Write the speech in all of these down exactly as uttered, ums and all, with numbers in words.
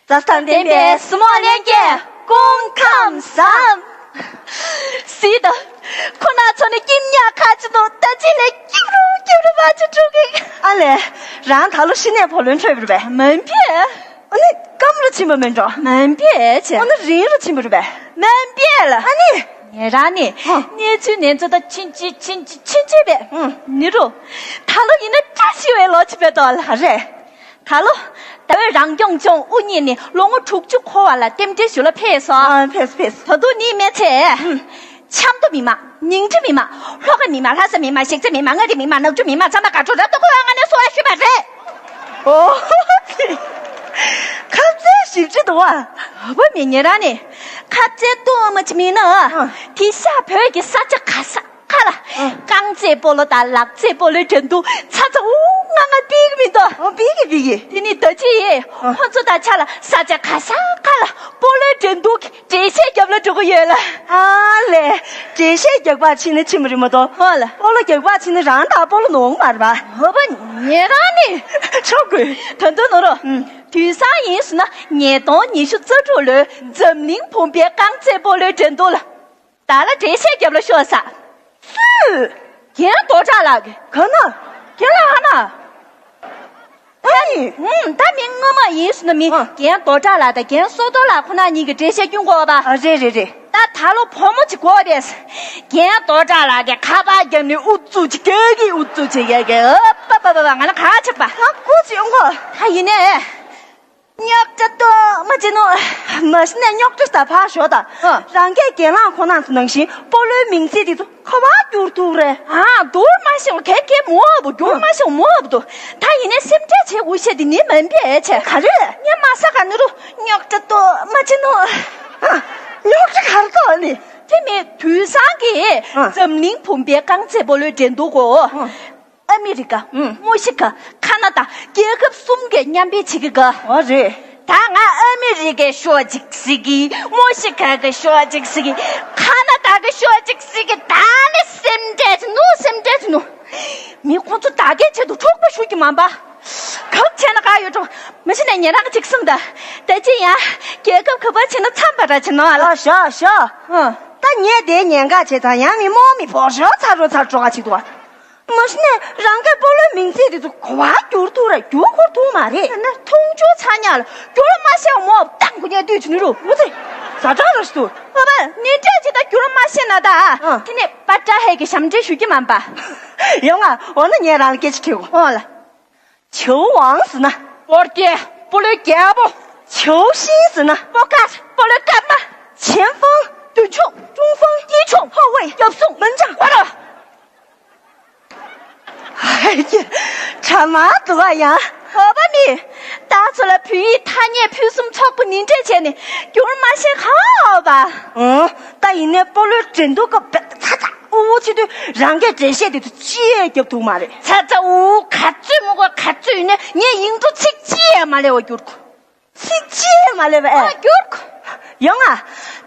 མཛའ་དང་ལྡན་པའི་གཟིགས་མོ་ལྷན་རྒྱས་སྐུ་ཁམས་བཟང་། སྲིད་དོ། ཁོ་ན་ཚོ་ནི་སྐྱིད་ཉག་ཁ་ཅིག་འདུག་ད་ཅི་ནས་སྐྱིད་རུ་སྐྱིད་རུ་བ་ཅི་འགྲོ་གི། ཨ་ལས། རང་ད་ལོ་ཤི་ནས་བུ་ལོན་འཕྲོད་པ་རེད་པས། མིན་པས། ཨ་ནི་སྐམ་རུ་ཕྱིན་པ་མིན་འགྲོ། མིན་པས་ཆེ། ཨ་ནི་རིང་རུ་ཕྱིན་པ་རེད་པས། མིན་པས་ལ། ཨ་ནི། ངེད་རང་ནི། ཨ། གནས་ཚུལ་ནན་ཚོད་དང་ཕྱིན་ཅི་ཕྱིན་ཅི་ཕྱིན་ཅི་བས། ཨ། ནི་རུ། ད་ལོ་ཡིན་ན་བཀྲ་ཤིས་པའི་ལོ་ཅིག་བས་དོ་ལ། ག་རེ། ད་ལོ། ཟླ་བའི་རང་སྐྱོང་ལྗོངས་དབུ་བརྙེས་ནས་ལོ་ངོ་དྲུག་ཅུ་འཁོར་བ་ལ་རྟེན་འབྲེལ་ཞུ་ལ་ཕེབས་སོང་། ཨ། ཕེབས་ཕེབས། ད་དུང་ནི་མི་ཚེ། ཨུམ། ཆབ་མདོ་མི་མང་། ཉིང་ཁྲི་མི་མང་། ལྷོ་ཁ་མི་མང་། ལྷ་ས་མི་མང་། གཞིས་རྩེ་མི་མང་། མངའ་སྡེ་མི་མང་། ནག་ཆུ་མི་མང་། ཚང་མ་དགའ་སྤྲོ་རབ་ཏུ་འཁོལ་བའི་ངང་ནས་གསོལ་བ་ཞུས་པ་རེད། ཨོ། ཁ་རྩལ་ཞིབ་ཅིག་འདུག་བ། འོ་བ་མི་ཉེ་རང་ནི། ཁ་རྩལ་སྟོང་མ་ཅི་མིན་ན། ཨ། དེ་ཤ་བོད་ཀྱི་ས་ཆ་ག་ས། ཁ་ལ། ཨ། རྐང་རྩེད་སྤོ་ལོ་དང་ལག་རྩེད་སྤོ་ལོའི་འགྲན་བསྡུར་ཚ་ཚ་འུ་ང་ང་ཏིག་མི་འདུག་ཨ། པིག་གི་པིག་གི། དེ་ནི་ད་ཅི་ཡིས། ཨ། ཁོ་ཚོ་དང་ཆ་ལ་ས་ཆ་ག་ས་ཁ་ལ་སྤོ་ལོའི་འགྲན་བསྡུར་གྱི་འགྲེལ་བཤད་རྒྱབ་ལ་འགྲོ་གི་ཡོད་ལ། ཨ་ལས། འགྲེལ་བཤད་རྒྱག་པ་ཕྱིན་ན་ཕྱིན་པ་རེད་མ་གཏོགས། ཨོ་ལ། སྤོ་ལོ་རྒྱག་པ་ཕྱིན་ན་རང་དང་སྤོ་ལོ་ནོར་མ་རེད་པ། འོ་བ་ཉེ་རང་ནི། ཆོག་གི། ད་དུང་ནོར་རོ། ཨུམ། དུས་སང་ཡིན་སོང་ན་ཉིས་སྟོང་ཉི་ཤུ་རྩ་དྲུག་ལོའི་འཛམ་གླིང་བུམ་པའི་རྐང་རྩེད་སྤོ་ལོའི་འགྲན་བསྡུར་ལ། བདག་ལ་འགྲེལ་བཤད་རྒྱབ་ལ་ཤོག་ས། སུས། རྒན་རྡོ་གྲགས་ལགས་ཀྱིས། ག་ན། རྒན་ལགས་ཧ་ན། ཨ་ནི། ཨུམ། ད་མི་སྔོན་མ་ཡིན་སོང་ན་མི། ཨ། རྒན་རྡོ་གྲགས་ལགས་དང་རྒན་བསོད་རྡོར་ལགས་ཁོ་ན་གཉིས་ཀྱིས་འགྲེལ་བཤད་སྐྱོན་དགོས་པ། ཨ། རེད་རེད་རེད། ད་ད་ལོ་བུ་མོ་ཅིག་དགོས་པས། རྒན་རྡོ་གྲགས་ལགས་ཀྱིས་ཁ་པར་བརྒྱབ་ནས་ཨུ་ཚུགས་ཅིག་རྒྱག་གི། ཨུ་ཚུགས་ཅིག་རྒྱག་གི། ཨ་པ་པ་པ་པ། ང་ལ་ག་ཆགས་པ། ད་ཁོ་ཅིག་ཡོང་གོ། ད་ཡིན་ནས། རྙོག་དྲ་གཏོང་མ་བྱེད་ནོ། མ་གཞི་ནས་རྙོག་དྲ་ད་ཕར་ཞོག་ད། ཨ། རང་སྐད་གྱེན་ལངས་ཁོ་ན་ཚོ་ནང་བཞིན་སྤོ་ལོའི་མིང་ཚིག་དེ་ཚོ་ག་པར་བསྒྱུར་ཐུབ་རེད། ཨ། བསྒྱུར་མ་ཤེས་པ་ག་གེ་མོ་བ་བསྒྱུར་མ་ཤེས་པ་མོ་བ་དུ། ད་ཡིན་ནས་སེམས་ཁྲལ་བྱེད་དགོས་ཤེས་དེ་ནི་མིན་པས་ཆེ། ག་རེ། ངས་མ་ས་ག་ནི་རུ་རྙོག་དྲ་གཏོང་མ་བྱེད་ནོ། ཨ། རྙོག་དྲ་ག་རེ་གཏོང་ནི། དེ་མིན་དུས་སང་གི། ཨ། འཛམ་གླིང་བུམ་པའི་རྐང་རྩེད་སྤོ་ལོའི་འགྲན་བསྡུར་གོ། ཨ། ཨ་མི་རི་ཀ། ཨུམ། མོ་ཤི་ཀ། ཁ་ན་ཌ། རྒྱལ་ཁབ་གསུམ་གས་མཉམ་འབྲེལ་བྱེད་ཀྱི་ག། ཨོ་རེད། ད་ང་ཨ་མི་རི་ཀའི་ཤོག་ཅིག་གཟིགས་ཀྱི། མོ་ཤི་ཀ་གི་ཤོག་ཅིག་གཟིགས་ཀྱི། ཁ་ན་ཌ་གི་ཤོག་ཅིག་གཟིགས་ཀྱི། ད་ནི་སེམས་ཁྲལ་བྱེད་ནོ། སེམས་ཁྲལ་བྱེད་ནོ། མི་ཁོ་ཚོ་ད་གས་ཆེད་དུ་འཕྲོག་པ་ཞུ་གི་མ་པ། ག་བྱས་ན་ག་ཡོད་འགྲོ། མ་གཞི་ནས་ཉེ་རང་གཅིག་གསུངས་ད། ད་ཅི་ཡང་རྒྱལ་ཁབ་ག་པར་ཕྱིན་ན་འཚམས་པ་འདྲ་བྱེད་ནོ་ཨ་ལ། ཨ་ཤ་ཤ། ཨ། ད་ངས་དེ་ཉེན་ཁ་བྱེད་ཙང་ཡང་མི་རྨོངས་མི་བོར་ཤོག་ཚ་རོ་ཚ་འགྲོ་ག་ཅིག་འདུག་བ། མ་གཞི་ནས་རང་སྐད་སྤོ་ལོའི་མིང་ཚིག་དེ་ཚོ་ག་པར་བསྒྱུར་ཐུབ་ར། བསྒྱུར་ཁུར་ཐུབ་མ་རེད། ཡང་ན་མཐོང་ཆུང་ཚ་ཉག་ལ་བསྒྱུར་མ་ཤེས་པ་མོ་བཏང་དགོས་ཉེ་དུས་ཚོད་ནི་རུ། འོ་ཙི། ཛ་དྲག་ར་ཞིག་འདུག་ཨ་མ་ནི་འདྲས་ཅི་ད་བསྒྱུར་མ་ཤེས་ན་ད། ཨ། དེ་ནས་པ་ཏྲ་ཧེ་གི་ཞབས་འདྲེན་ཞུ་གི་མ་པ། ཡོང་ང་། འོ་ན་ངས་རང་ལ་སྐད་ཆ་དྲིས་གོ། འོ་ལ། 球王ཟེར་ན། སྤོ་རྒྱལ། སྤོ་ལོའི་རྒྱལ་པོ། 球星ཟེར་ན། སྤོ་སྐར། སྤོ་ལོའི་སྐར་མ། 前锋། མདུན་ཕྱོགས། 中锋། དཀྱིལ་ཕྱོགས། 后卫། རྒྱབ་སྲུང་། 门将། བ་ར། ཧའི་ཀྱེ། གྲ་མ་འདུག་ཨ་ཡ། ཨོ་བ་མི། ད་ཚོ་ལ་བོད་ཡིག་ཐ་སྙད་ཕུན་སུམ་ཚོགས་པོ་ནི་འདྲས་བྱས་ནས་བསྒྱུར་མ་ཤེས་གང་ཨོ་བ། ཨོ། ད་ཡིན་ནའི་སྤོ་ལོའི་འགྲན་བསྡུར་སྐབས་ཚ་ཚ་འུ་འུ་བྱེད་དུས་རང་སྐད་འགྲེལ་བཤད་དེ་ཚོ་ཅི་ཡས་རྒྱབ་ཐུབ་མ་རེད། ཚ་ཚ་འུ་ག་ཚོད་མི་དགོས། ག་ཚོད་ཡིན་ནའི་ངས་ཡིག་འབྲུ་ཚིག་གཅིག་ཡས་མ་ལས་བ་བསྒྱུར་དགོས། ཚིག་གཅིག་མ་ལས་པ་ཨེ། ཨ་རྒྱུག་ཡོང་ང་།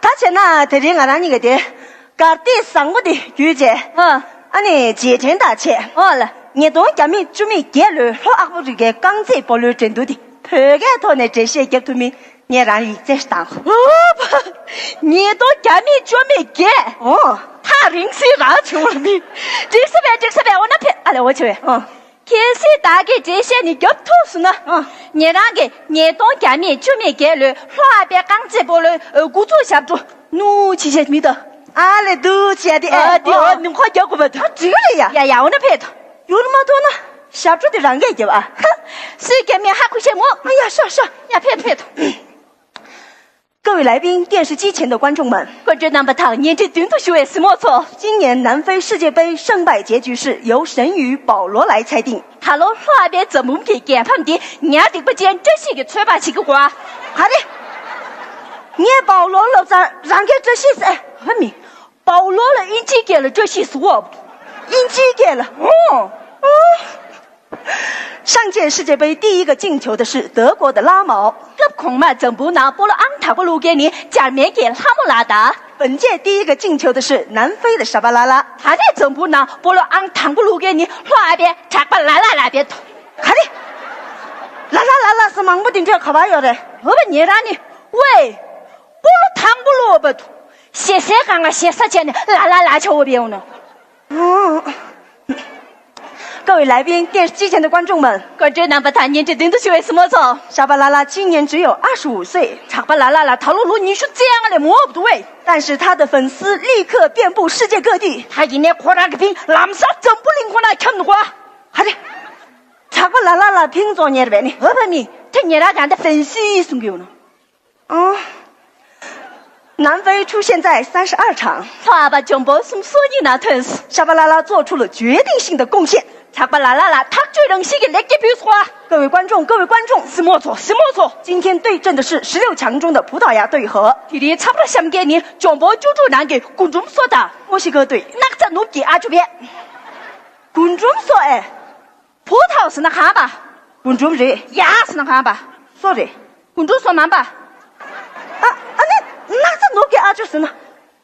ད་བྱས་ན་དེ་རིང་ང་རང་གཉིས་ཀ་དེ། གར་སྟེགས་བཟང་པོ་དེ་བརྒྱུད་བྱས། ཨ། ཨ་ནི་རྗེས་དྲན་དག་བྱས། ཨོ་ལ། ཉིས་སྟོང་བརྒྱ་མེད་བཅུ་མེད་བརྒྱད་ལོའི་ལྷོ་ཨ་ཧྥེ་རི་ཁའི་རྐང་རྩེད་སྤོ་ལོའི་འགྲན་བསྡུར་དེ་བོད་སྐད་ཐོག་ནས་འགྲེལ་བཤད་རྒྱབ་ཐུབ་མིན་ངས་རང་ཡིག་ཚད་ཞིག་བཏང་། ཨོ་ཕ། ཉིས་སྟོང་བརྒྱ་མེད་བཅུ་མེད་བརྒྱད། ཨོ། ཐག་རིང་སྲིད་རང་བྱུང་བ་མིན། འགྲིག་ས་བས་འགྲིག་ས་བས། འོ་ན་ཕེ་ཨ་ལས་འོ་ཆེ་བས། ཨོ། གལ་སྲིད་བདག་གིས་འགྲེལ་བཤད་ནི་རྒྱབ་ཐུབ་སོང་ན། ཨ། ཉེ་རང་གིས་ཉིས་སྟོང་བརྒྱ་མེད་བཅུ་མེད་བརྒྱད་ལོའི་ལྷོ་ཨ་པའི་རྐང་རྩེད་སྤོ་ལོའི་འགོ་འཛུགས་ཞབས་བྲོ་ནུ་ཅི་བྱེད་མི་དང་། ཨ་ལས་འདུག་བྱས་ཏེ་ཨ་དེ་འོ་ནུ་ཁོ་རྒྱག་དགོས་པ་དང་། ཨ་འགྲིག་རེད་ཡ། ཡ་ཡ་འོ་ན་ཕེབས་དང་། ཡུར་མ་ཐོག་ན་ཞབས་བྲོ་དེ་རང་གིས་རྒྱབ་ཨ། ཧ། སུས་རྒྱབ་མིན་ཧ་གོ་ཤེས་མོ། ཨ་ཡ་ཤོག་ཤོག་ཡ་ཕེབས་ཕེབས་དང་། 各位来宾，电视机前的观众们， 观众རྣམ་པ་དང་བརྙན་འཕྲིན་མདུན་དུ་བཞུགས་པའི་གཟིགས་མོ་ཚོ། 今年南非世界杯胜败结局是由神鱼保罗来裁定。 ད་ལོ་ལྷོ་ཨ་པའི་འཛམ་བུམ་གྱི་རྒྱལ་ཕམ་འདི་ཉ་སྡིག་པ་ཅན་བཀྲ་ཤིས་ཀྱིས་ཚོད་དཔག་བྱེད་ཀྱི་གོ། ག་རེ། ངས་པའོ་ལོ་ལབ་ཙང་རང་སྐད་བཀྲ་ཤིས་ཟེར། ཧ་མི། པའོ་ལོ་ལ་དབྱིན་ཇིའི་སྐད་ལ་བཀྲ་ཤིས་ཟེར་བ། དབྱིན་ཇིའི་སྐད་ལ། ཨོ། ཨོ། སངས་རྒྱས་世界杯第一个进球的是德国的拉毛。 སྐབས་གོང་མར་འཛམ་བུའི་ནང་སྤོ་ལོ་ཨང་དང་པོ་བླུགས་མཁན་ནི་འཇར་མན་གྱི་ལྷ་མོ་ལགས་དང་། 本届第一个进球的是南非的沙巴拉拉。 ད་རེས་འཛམ་བུའི་ནང་སྤོ་ལོ་ཨང་དང་པོ་བླུགས་མཁན་ནི་ལྷོ་ཨ་པའི་གྲགས་པ་ལ་ལ་ལ་བས་ཐོ། ག་རེ། ལ་ལ་ལ་ལ་ཟེར་མང་པོ་འདི་འདྲས་ག་པར་ཡོད་རེད། འོ་བ་ཉེ་རང་ནི། ཝེ། སྤོ་ལོ་དང་པོ་ལོ་བ་དུ། ཞེ་སའི་སྒང་ང་ཞེ་ས་བྱས་ནས་ལ་ལ་ལ་ཆ་འོ་བའི་འོ་ནོ། ཨོ། 各位来宾，电视机前的观众们， 观众རྣམ་པ་དང་བརྙན་འཕྲིན་མདུན་དུ་བཞུགས་པའི་སྲིང་མོ་ཚོ། 沙巴拉拉今年只有二十五岁， གྲགས་པ་ལ་ལ་ལ་ད་ལོ་ལོ་ཉི་ཤུ་རྩ་ལྔ་ལས་མང་པོ་འདུག་ཝེ། 但是他的粉丝立刻遍布世界各地。 ད་ཡིན་ནའི་ཁོ་རང་གི་ཕིང་ལམ་སང་འཛམ་བུ་གླིང་ཁོ་ན་ཁྱབ་འདུག་ག་ཧ་རེ། གྲགས་པ་ལ་ལ་ལ་ཕིང་རྫོགས་ཉེར་བས་ནི། འོ་བ་མི། དེ་ཉེ་རང་གང་ད་ཧྥན་སི་གསུང་གི་ཡོད་ནོ། 哦，南非出现在三十二场， ལྷོ་ཨ་བ་འཇོན་པོ་གསུམ་སོ་གཉིས་ན་ཐོན་སོང་། 沙巴拉拉做出了决定性的贡献。 གྲགས་པ་ལ་ལ་ལ་ཐག་གཅོད་རང་བཞིན་གྱི་ལེགས་སྐྱེས་ཕུལ་སོང་། 各位观众，各位观众， སྲིང་མོ་ཚོ། སྲིང་མོ་ཚོ། 今天对阵的是十六强中的葡萄牙队和 དེ་རིང་ཚབ་ར་བཤམས་མཁན་ནི་འཇོན་པོ་བཅུ་དྲུག་ནང་གི་རྒུན་འབྲུམ་སོ་དང་། 墨西哥队 སྣག་ཚ་ནུབ་ཀྱི་ཨ་ཅོ་བས། རྒུན་འབྲུམ་སོ་ཨེ། 葡萄ཟེར་ན་གང་པ། རྒུན་འབྲུམ་རེད། ཡ་ཟེར་ན་གང་པ། སོ་རེད། རྒུན་འབྲུམ་སོ་མང་པ། ཨ་ཨ་ནི། སྣག་ཚ་ནུབ་ཀྱི་ཨ་ཅོ་ཟེར་ན།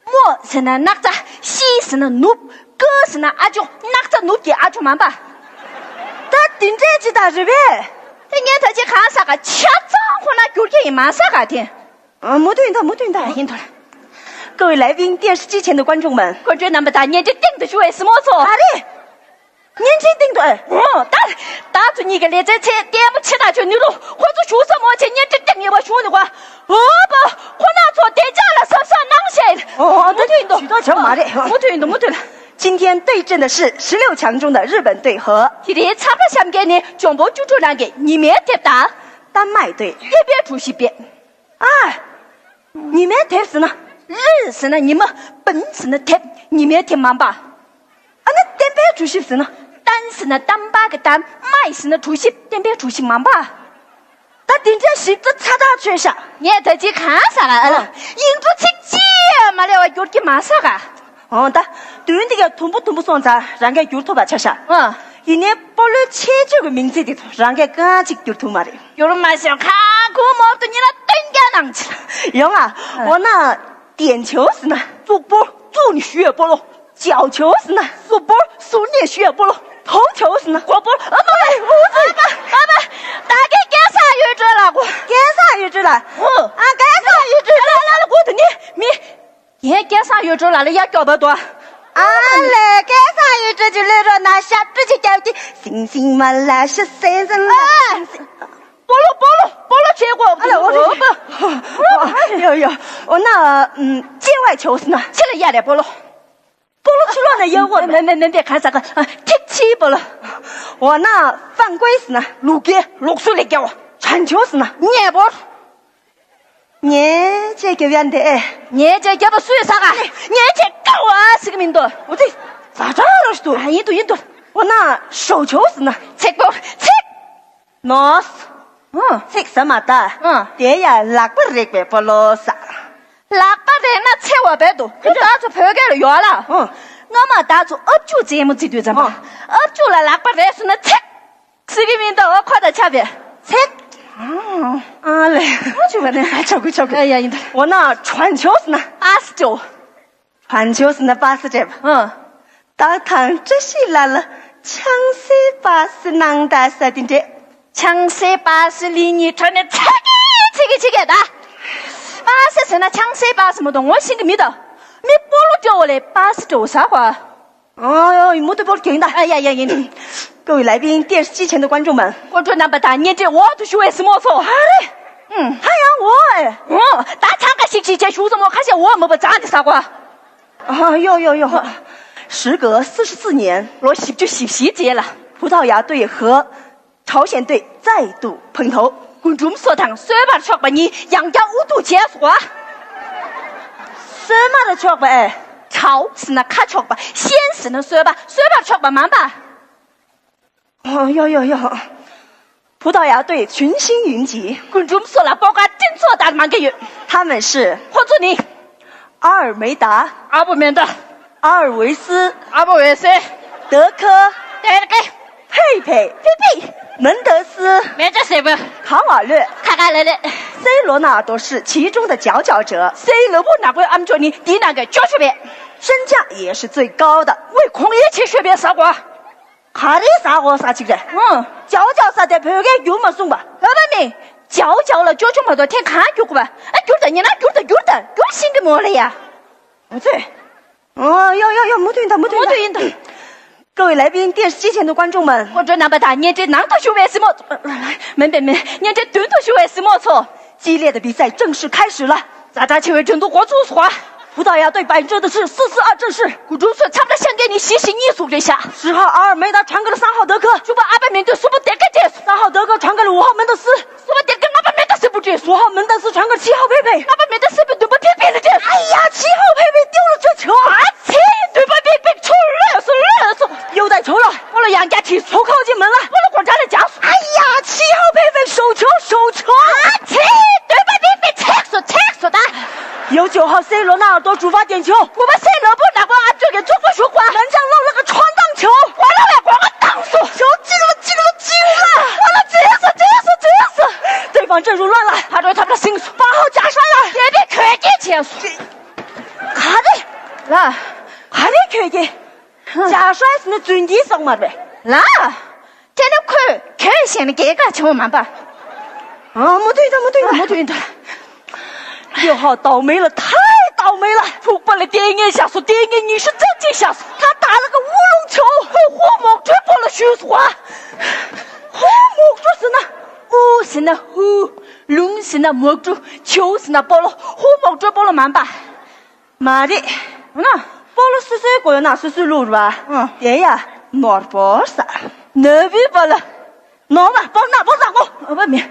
墨ཟེར་ན་སྣག་ཚ། 西ཟེར་ན་ནུབ། 哥ཟེར་ན་ཨ་ཅོ། སྣག་ཚ་ནུབ་ཀྱི་ཨ་ཅོ་མང་པ། ད་དེ་འདྲས་ཅི་ད་རེད་པས། དེ་ངས་ད་ཅི་གང་ཟ་ག་ཆ་ཚང་ཁོ་ན་བསྒྱུར་གྱི་ཡིན་མ་ཟ་ག་དེ། ཨ། མུ་མཐུད་ཡིན་ད། མུ་མཐུད་ཡིན་ད། ཡིན་ཐོར། 各位来宾，电视机前的观众们， 观众རྣམ་པ་དང་བརྙན་འཕྲིན་སྟེང་དུ་བཞུགས་པའི་སྲིང་མོ་ཚོ། ཨ་རེ། བརྙན་འཕྲིན་སྟེང་དུ་ཨེ། འོ་ད། ད་ཚོ་གཉིས་ཀྱི་ལེ་ཚན་ཚེ་ལྟད་མོ་ཆེ་ཐག་ཆོད་ནི་ལོ། ཁོ་ཚོ་བཞུགས་ས་མོ་ཆེ་བརྙན་འཕྲིན་སྟེང་ངེས་པ་བྱུང་ནི་གོ། འོ་པ། ཁོ་ན་ཚོ་བདེ་འཇགས་ལ་གཟབ་གཟབ་གནང་ཞེས། འོ་འོ། མུ་མཐུད་ཡིན་དོ། ཇུས་གཏོགས་བྱ་བ་མ་རེད། མུ་མཐུད་ཡིན་དོ། མུ་མཐུད་ལ། 今天对阵的是十六强中的日本队和 དེ་རིང་ཚབ་ར་བཤམས་མཁན་ནི་འཇོན་པོ་བཅུ་དྲུག་ནང་གི་ཉི་མའི་དེབ་དང་། 丹麦队。 ཧེ་པའི་གྲུ་བཞི་པས། ཨ། ཉི་མའི་དེབ་ཟེར་ན། 日ཟེར་ན་ཉི་མ། 本ཟེར་ན་དེབ། ཉི་མའི་དེབ་མང་པ། ཨ་ནི་བསྟན་པའི་གྲུ་བཞི་ཟེར་ན། 丹ཟེར་ན་བསྟན་པ་གི་བསྟན། 麦ཟེར་ན་གྲུ་བཞི། བསྟན་པའི་གྲུ་བཞི་མང་པ། ད་དེ་འདྲའི་ཞིབ་ཏུ་ཚ་ཐག་ཆོད་ཤག་ངས་ད་ཅི་གང་ཟ་ག་ཨ་ལ། ཨ། ཡིག་འབྲུ་ཚིག་གཅིག་མ་ལས་བ་བསྒྱུར་གྱི་མ་ཟ་ག་ཨོ་ད། དུས་འདི་ག་དུམ་བུ་དུམ་བུ་སོང་ཙང་རང་གས་བསྒྱུར་ཐུབ་པ་ཆགས་ཤག་ཨ། ཡིན་ནའི་སྤོ་ལོའི་ཆེད་སྤྱོད་ཀྱི་མིང་ཚིག་དེ་ཚོ་རང་གས་གང་ཅིག་བསྒྱུར་ཐུབ་མ་རེད། བསྒྱུར་མ་ཤེས་ཁ་ཁུ་མོ་ཏུ་ཉི་ན་སྟོན་རྒྱ་ནང་ཆེ། ཡོང་ཨ། ཨ། འོ་ན། 点球ཟེར་ན་གཙུག་པོ། གཙུག་ནས་གཞུ་ཡས་སྤོ་ལོ། 角球ཟེར་ན་གཟུགས་པོ། གཟུགས་ནས་གཞུ་ཡས་སྤོ་ལོ། 头球ཟེར་ན་མགོ་པོ། ཨ་མ་ཨ་མ་ཨ་མ། ད་གིན་སྐལ་བཟང་གཡུ་སྒྲོན་ལགས་གོ། སྐལ་བཟང་གཡུ་སྒྲོན་ལགས། ཧུ། ཨ། སྐལ་བཟང་གཡུ་སྒྲོན་ལགས། ལ་ལ་ལ་གོ་དུ་ནི་མི། ངས་སྐལ་བཟང་གཡུ་སྒྲོན་ལགས་ལ་ཡ་སྐྱོ་བ་དོ། ཨ་ལས། སྐལ་བཟང་གཡུ་སྒྲོན་གྱི་བློས་རོགས་ན་ཞབས་བྲོ་ཅིག་རྒྱབ་ཀྱི། སིང་སིང་མ་ལ་ཤི་སེང་སེང་ལ། ཨ། སིང་སིང་། སྤོ་ལོ་སྤོ་ལོ་སྤོ་ལོ་བྱེད་དགོས། ཨ་ལ་འོ་རེད། ཡོ་ཡོ། འོ་ན། ཨམ། 界外球ཟེར་ན་ཕྱི་ལ་གཡར་རེད་སྤོ་ལོ། སྤོ་ལོ་ཕྱི་ལོགས་ནས་གཡར་དགོས། མེ་མེ་མེ་མེ་ག་ས་ག་ཨ། ཐིག་ཕྱིའི་སྤོ་ལོ། འོ་ན། 犯规ཟེར་ན་ལུག་གེ་ལུག་སུ་ལས་རྒྱལ་བ། 传球ཟེར་ན་ཉེ་སྤོ། ངས་ཅེས་རྒྱབ་ཡ་འདི། ངས་ཅེས་རྒྱབ་པ་སུས་ཟ་ག་ངས་ཅེས་ཀ་བ་ཟེར་གི་མི་འདུག་འོ་དེ། ཛ་དྲག་རོ་ཞིག་འདུག་ཨ། ཡིན་འདུག་ཡིན་འདུག་འོ་ན་ཞོག་ཆོག་ཟེར་ན། ཚིག་པོ་ཚིག་ནོ། ཨ། ཚིག་ཟ་མ་ད། ཨ། དེ་ཡ་ལག་པ་རེག་པའི་སྤོ་ལོ་ཟ། ལག་པ་རེག་ན་ཚེ་བ་བས་འདུག་ཁྱོད་བདག་ཚོ་བོད་སྐད་ལ་ཡོད་ལ། ཨ། སྔ་མ་བདག་ཚོ་ཨབ་ཅུག་རྩེད་མོ་རྩེ་དུས་ཙམ་པ། ཨ། ཨབ་ཅུག་ལ་ལག་པ་རེག་སོང་ན་ཚིག་ཟེར་གི་མི་འདུག་འོ་ཁོ་དང་ཆ་བས། ཚེ། ཨ་ལེ། ཨ་ཆུ་བ་ནས། ཨ་ཆོག་གི་ཆོག་གི་ཨ་ཡ་ཡིན་ད། འོ་ན་传球ཟེར་ན་པ་སི་སྤྲད། 传球ཟེར་ན་པ་སི་སྤྲད་པ། ཨ། ད་ཐང་བཀྲ་ཤིས་ལ་ལ་ཆང་སའི་པ་སི་གནང་ད་ས་དེ་འདྲས། ཆང་སའི་པ་སི་ལི་ཉི་ཁྲོ་ནས་ཚ་གི་ཚི་གི་ཚི་གི་ད། པ་སི་ཟེར་ན་ཆང་སའི་པ་སི་མ་གཏོགས་ངོ་ཤེས་གི་མི་ད། མི་སྤོ་ལོ་སྤྲོ་བ་ལས་པ་སི་སྤྲོ་བ་ཟ་གོ། ཨོ་ཡོ། མུ་ཏུ་པོར་ཁྱེད་ད། ཨ་ཡ་ཡ་ཡིན། 各位来宾，电视机前的观众们， ཀོ་ཀྲོ་རྣམ་པ་དང་བརྙན་འཕྲིན་འོག་ཏུ་བཞུགས་པའི་སྲིང་མོ་ཚོ། ཨ་རེ། ཧ་ཡང་འོ་ཨེ། འོ། ད་ཆང་ཁ་ཤིག་ཤིག་བྱས་བཞུགས་སྲིང་མོ་ཁ་ཤས་འོ་མོ་པ་བྱང་དེ་ཟ་གོ། ཨ་ཡོ་ཡོ་ཡོ། 时隔四十四年， ལོ་བཞི་བཅུ་ཞེ་བཞིའི་རྗེས་ལ། 葡萄牙队和 朝鲜队再度碰头。 རྒུན་འབྲུམ་སོ་དང་གསོད་པར་ཕྱོགས་པ་གཉིས་ཡང་བསྐྱར་དབུ་ཐུག་བྱས་སོ། གསོད་མར་ཕྱོགས་པ་ཨེ། 朝ཟེར་ན་ཁ་ཕྱོགས་པ། 鲜ཟེར་ན་གསོད་པ། གསོད་པར་ཕྱོགས་པ་མང་པ། 哦哟哟哟，葡萄牙队群星云集。 རྒུན་འབྲུམ་སོ་ལ་སྤོ་སྐར་སྤྲིན་ཚོགས་ལྟར་མང་གི་ཡོད། 他们是 ཁོ་ཚོ་ནི། 阿尔梅达、 ཨ་བོ་མེ་ད། 阿尔维斯、 ཨ་བོ་འོད་ཟེར། 德科、 ཏེར་ཀེ། 佩佩、 ཕི་ཕི། 门德斯、 མེ་ཅ་སེ་བ། 卡瓦略、 ཁ་ཁ་ལེ་ལེ། C罗纳多是其中的佼佼者。 སེ་ལོ་བུ་ནག་པོའི་ཨམ་ཅོག་ནི་འདིའི་ནང་གི་ཅོ་ཆེ་བས། 身价也是最高的。 ཝེ་གོང་ཡེ་ཆེ་ཤོས་པས་ཟ་གོ། ག་རེ་ཟ་དགོས་ས་ཅིག་རེད། ཨང་། ཅའོ་ཅའོ་ཟ་དེ་བོད་སྐད་བསྒྱུར་མ་གསུངས་པ། བོད་པ་མིན། ཅའོ་ཅའོ་ལ་ཅོ་ཅོ་མ་གཏོགས་དེ་གང་བསྒྱུར་དགོས་པ། ཨ་བསྒྱུར་དང་ཉེ་ན་བསྒྱུར་དང་བསྒྱུར་དང་བསྒྱུར་ཤེས་ཀྱི་མོ་ལ་ཡ། ཨ་ཙི། ཨོ་ཡོ་ཡོ་ཡོ། མུ་མཐུད་ཡིན་ད། མུ་མཐུད་མུ་མཐུད་ཡིན་ད། 各位来宾，电视机前的观众们， སྐུ་མགྲོན་རྣམ་པ་དང་བརྙན་འཕྲིན་ནང་དུ་བཞུགས་པའི་སྲིང་མོ། མིན་པས་མིན། བརྙན་འཕྲིན་མདུན་དུ་བཞུགས་པའི་སྲིང་མོ་ཚོ། 激烈的比赛正式开始了。 ཛ་དྲག་ཆེ་བའི་འགྲན་བསྡུར་འགོ་ཚུགས་སོང་བ། 葡萄牙队摆阵的是四四二阵势。 སྐུ་མགྲོན་ཚོས་མཚམས་ར་བཤམས་མཁན་ནི་བཞི་བཞི་གཉིས་གསུམ་རེད་ཤག 十号阿尔梅达传给了三号德科。 བཅུ་པ་ཨ་པ་མེན་ཏི་སུ་པ་དེ་ག་སྤྲད་སོང་། 三号德科传给了五号门德斯。 སུ་པ་དེ་ག་ལྔ་པ་མེན་ཏི་སུ་པ་སྤྲད་སོང་། 五号门德斯传给了七号佩佩。 ལྔ་པ་མེན་ཏི་སུ་པ་བདུན་པ་ཕེ་ཕེ་ལ་སྤྲད་སོང་། 哎呀，七号佩佩丢了这球。 ཨ་ཙི། བདུན་པ་ཕེ་ཕེ་ཆུ་ལོས་སོང་ལོས་སོང་། 又带球了。 སྤོ་ལོ་ཡང་བསྐྱར་ཁྲིད་སོང་། 球靠近门了。 སྤོ་ལོ་སྒོ་འགྲམ་ལ་འཇགས་སོང་། 哎呀，七号佩佩手球，手球。 ཨ་ཙི། བདུན་པ་ཕེ་ཕེ་ཚིག་སོང་ཚིག་སོང་ད། 由九号C罗纳尔多主罚点球。 དགུ་པ་སེ་ལོ་པོ་ནག་པོ་ཨ་ཅོ་གི་བཙུགས་པ་ཞུགས་པ། 门将漏了个穿裆球。 སྤོ་ལོ་བས་སྒོ་ང་བཏང་སོང་། 球进了，进了，进了。 སྤོ་ལོ་འཛུལ་སོང་འཛུལ་སོང་འཛུལ་སོང་། 对方阵容乱了。 ཕ་རོལ་ཐབ་ལ་སིང་སོང་། 八号假摔了。 དེ་ནས་གོས་སྐྱེལ་བྱས་སོང་། ག་རེ། ལ། ག་རེ་གོས་སྐྱེལ། 假摔ཟེར་ན་རྫུན་གྱི་སོག་མ་རེད། ལ། དེ་ནི་ཁོས་གྱོད་བཤད་ན་རྒྱལ་ཁ་བྱུང་མ་པ། ཨ། མུ་མཐུད་ཡིན་ད། མུ་མཐུད་ཡིན་ད། མུ་མཐུད་ཡིན་ད། 六号倒霉了，太倒霉了。 ཕུག་པ་ལ་ལྟས་ངན་བཞག་སོང་། ལྟས་ངན་ཉི་ཤུ་རྩ་གཅིག་བཞག་སོང་། 他打了个乌龙球。 ཁོས་ཧུ་མོག་གྲུའི་སྤོ་ལོ་གཞུས་སོང་བ། ཧུ་མོག་གྲུ་ཟེར་ན། ཨུ་ཟེར་ན་ཧུ། ལུང་ཟེར་ན་མོག་གྲུ། ཆུ་ཟེར་ན་སྤོ་ལོ། ཧུ་མོག་གྲུའི་སྤོ་ལོ་མ་པ། མ་རེད། འོ་ན། སྤོ་ལོ་སོ་སོའི་མགོ་ན་སོ་སོས་བླུགས་རེད་བ། ཨང་། དེ་ཡ་ནོར་སྤོ་ལོ་ཟེར། ནོར་བུའི་སྤོ་ལོ། ནོར་བ་སྤོ་ལོ་ནག་པོ་ཟེར་གོ། འོ་བ་མེད།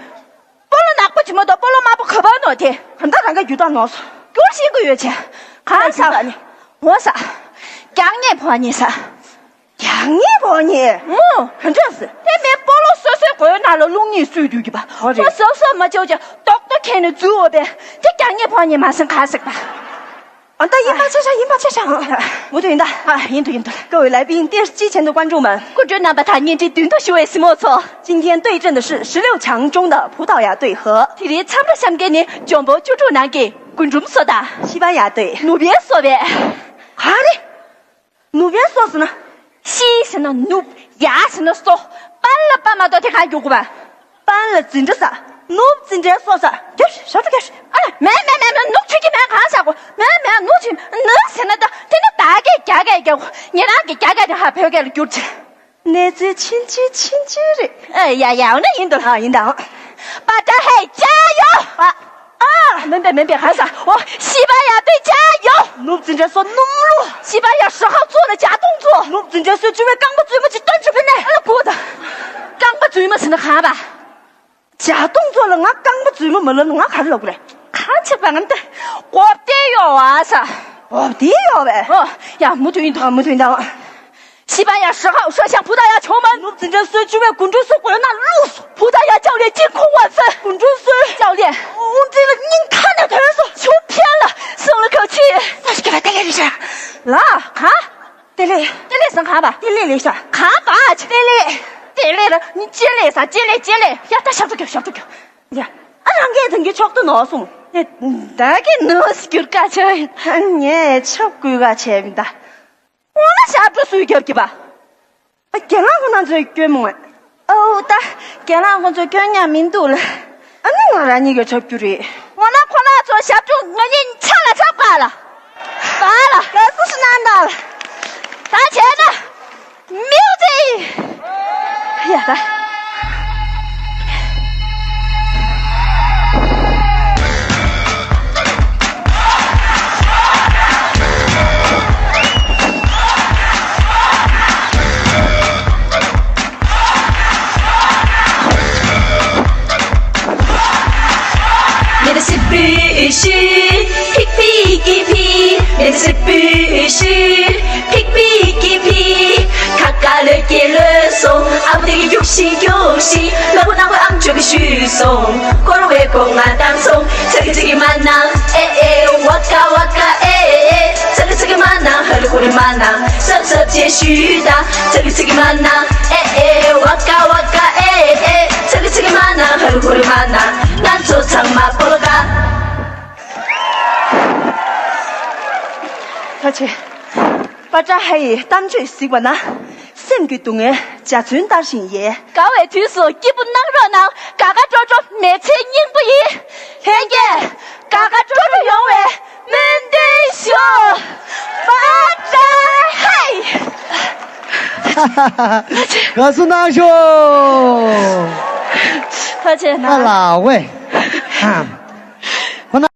སྤོ་ལོ་ནག་པོ་ཅིག་མ་གཏོགས་སྤོ་ལོ་དམར་པོ་ག་པར་ནོར་དེ། གང་ལྟར་རང་གི་རྒྱུ་དག་ནོར་སོང་། སྐྱོར་ཤེས་ཀྱི་ཡོད་ཆེ། གང་ཟེར། གང་ཟེར། འོ་ཟེར། རྒྱག་ངེས་ཕོ་ཉེས་ཟེར། རྒྱག་ངེས་ཕོ་ཉེས། ཨོ། ག་འདྲ་ཟེར། དེ་མིན་སྤོ་ལོ་སོ་སོའི་མགོའི་ནང་ལ་བླུགས་ནས་གསོད་སྡོད་ཀྱི་པ། ཨོ་རེད། ཁོ་སོ་སོ་མ་བཅོས་ཀྱང་རྡོག་རྡོག་ཁྱེར་ནས་འཛུལ་འོ་པས། དེ་རྒྱག་ངེས་ཕོ་ཉེས་མ་ཟེར་ག་ཟེར་པ། ཨ་ད་ཡིན་པ་ཆ་ཆ་ཡིན་པ་ཆ་ཆ། མུ་མཐུད་ཡིན་ད། ཨ་ཡིན་འདུག་ཡིན་འདུག 各位来宾，电视机前的观众们， སྐུ་མགྲོན་རྣམ་པ་དང་བརྙན་འཕྲིན་མདུན་དུ་བཞུགས་པའི་སྲིང་མོ་ཚོ། 今天对阵的是十六强中的葡萄牙队和 དེ་རིང་མཚམས་ར་བཤམས་མཁན་ནི་འཇོན་པོ་བཅུ་དྲུག་ནང་གི་རྒུན་འབྲུམ་སོ་དང་། 西班牙队。 ནུབ་ཡའི་སོ་བས། ག་རེ། ནུབ་ཡའི་སོ་ཟེར་ན། 西ཟེར་ན་ནུབ། 牙ཟེར་ན་སོ། པན་ལ་པ་མ་གཏོགས་དེ་གང་རྒྱུག་གི་པ། པན་ལ་འཛིན་གྲྭ་ཟེར། ནུབ་འཛིན་གྲྭའི་སོ་ཟེར། རྒྱབ་ཤ་ཞབས་བྲོ་རྒྱབ་ཤ། ཨ་ལ། མེད་མེད་མེད་མེད། ནུབ་ཆུ་གི་མེད། གང་ཟེར་གོ། མེད་མེད། ནུབ་ཆུ། ནུབ་ཟེར་ན་ད་དེ་ནི་ད་གའི་རྒྱ་སྐད་རྒྱག་གོ། ཉེ་རང་གི་རྒྱ་སྐད་དེ་ཧ་བོད་སྐད་ལ་བསྒྱུར་ཚེ། གནས་ཚུལ་ཕྱིན་ཅི་ཕྱིན་ཅི་རེད། ཨ་ཡ་ཡ། འོ་ན་ཡིན་འདུག་ཨ་ཡིན་ད། 巴扎海加油！ ཨ། མིན་པས་མིན་པས། གང་ཟེར། འོ། 西班牙队加油！ ནུབ་འཛིན་གྲྭའི་སོ་སྣུམ་བླུགས། 西班牙十号做了假动作。 ནུབ་འཛིན་གྲྭའི་སོས་བཅུ་པའི་རྐང་པ་རྫུན་མ་ཅིག་སྟོན་ཅིག་ཕུལ་ནས། ཨ་ལ་གོ་ད། རྐང་པ་རྫུན་མ་ཟེར་ན་གང་པ། 假动作ལ་ང་རྐང་པ་རྫུན་མ་མ་ལབ་ན་ང་ག་རེ་ལབ་དགོས་རེད། གང་བྱེད་པ། ང་ད་གོ་བདེ་ཡོད་བ་ཟེར། 我的哟喂。 ཨོ་ཡ། མུ་མཐུད་ཡིན་འདུག 啊，没听到。 西班牙十号射向葡萄牙球门。 ནུབ་འཛིན་གྲྭའི་སོས་བཅུ་པས་རྒུན་འབྲུམ་སོའི་མགོའི་ནང་བླུགས་སོང་། 葡萄牙教练惊恐万分。 རྒུན་འབྲུམ་སོས། 教练。 དབུ་འདི་ལ་སྙིང་ཐག་ནས་ཐོན་སོང་། 球偏了。 松了口气。 ས་ཞིག་ག་ལ་དེ་ལས་རེད་ཤག་ལ། གང་། དེ་ལས། དེ་ལས་སང་གང་པ། དེ་ལས་ལས་ཤག་གང་པ་ཆེ། དེ་ལས། དེ་ལས་ར་ནི་ཅེ་ལས་ས་ཅེ་ལས་ཅེ་ལས། ཡ་ད་ཞབས་བྲོ་རྒྱོབ་ཞབས་བྲོ་རྒྱོབ། ཡ། ཨ་རང་གིས་དེང་གི་ཕྱོགས་ཏུ་ནོར་སོང་། ཡ། ད་གི་ནོར་སི་གྱུར་ཀ་ཆེ། ཨ་ངས་ཆབ་བསྐུལ་ག་བྱས་མི་ད། འོ་ན་ཞབས་བྲོ་སུས་རྒྱབ་ཀྱི་པ། ཨ་རྒན་ལགས་ཁོ་ན་ཚོས་སྐྱོན་མོང་ཨ། ཨོ་ད། རྒན་ལགས་ཁོ་ཚོས་སྐྱོན་ཉག་མི་འདུག་ལ། ཨ་ནི་ང་རང་ཉིད་ཀྱི་ཆབ་རྒྱུ་རེད། འོ་ན་ཁོ་ན་ཚོ་ཞབས་བྲོ་ང་གཉིས་ཆ་ལ་ཆབ་ག་ལ། པ་ལ། ག་སུ་སུ་ན་ན་ལ། ད་བྱས་ན། Music! ཡ་ད། མེ་ཏི་སི་པུ་ཤི། ཕིག་ཕིག་གི་ཕི། མེ་ཏི་སི་པུ་ཤི། ཕིག་ཕིག་གི་ཕི། ཁ་ཁ་ལོས་ཀྱི་ལོས་སོང་། ཨ་བུ་དེ་གི་རྒྱུགས་ཤིང་རྒྱུགས་ཤིང་། ལ་བུ་ནག་པོ་ཨམ་ཅོག་གི་ཤུལ་སོང་། ཀོ་ར་ཝེ་ཀོ་ང་དང་སོང་། ཚ་གི་ཚི་གི་མ་ན་ཨེ་ཨེ། ཝ་ཀ་ཝ་ཀ་ཨེ་ཨེ། ཚ་གི་ཚི་གི་མ་ན་ཧ་རི་ཧུ་རི་མ་ན་སབ་སབ་ཅེས་ཞུས་ད། ཚ་གི་ཚི་གི་མ་ན་ཨེ་ཨེ། ཝ་ཀ་ཝ་ཀ་ཨེ་ཨེ། ཚ་གི་ཚི་གི་མ་ན་ཧ་རི་ཧུ་རི་མ་ན་ང་ཚོ་ཚང་མ་སྤོ་ལོ་ག་ད་ཆེ། པ་ཏྲ་ཧ་ཡི་གཏམ་བརྗོད་གཟིགས་པ་ན། སེམས་ཀྱི་སྡུག་བསྔལ་ འཇའ་ཚོན་ལྟར་བཞིན་ཡལ། དགའ་བའི་དུས་སུ་སྐྱིད་པོ་གནང་རོགས་གནང་། དགའ་དགའ་སྤྲོ་སྤྲོ་མི་ཚེའི་སྙིང་པོ་ཡིན། ལྷན་རྒྱས་དགའ་དགའ་སྤྲོ་སྤྲོ་ཡོང་བའི་སྨོན་འདུན་ཞུ། བ་ཏྲ་ཧའི། དགའ་བསུ་གནང་ཤོག་ཕ་ཆེ་ན། ཨ་ལ་ཝེ། ཧམ། ཁོ་ན།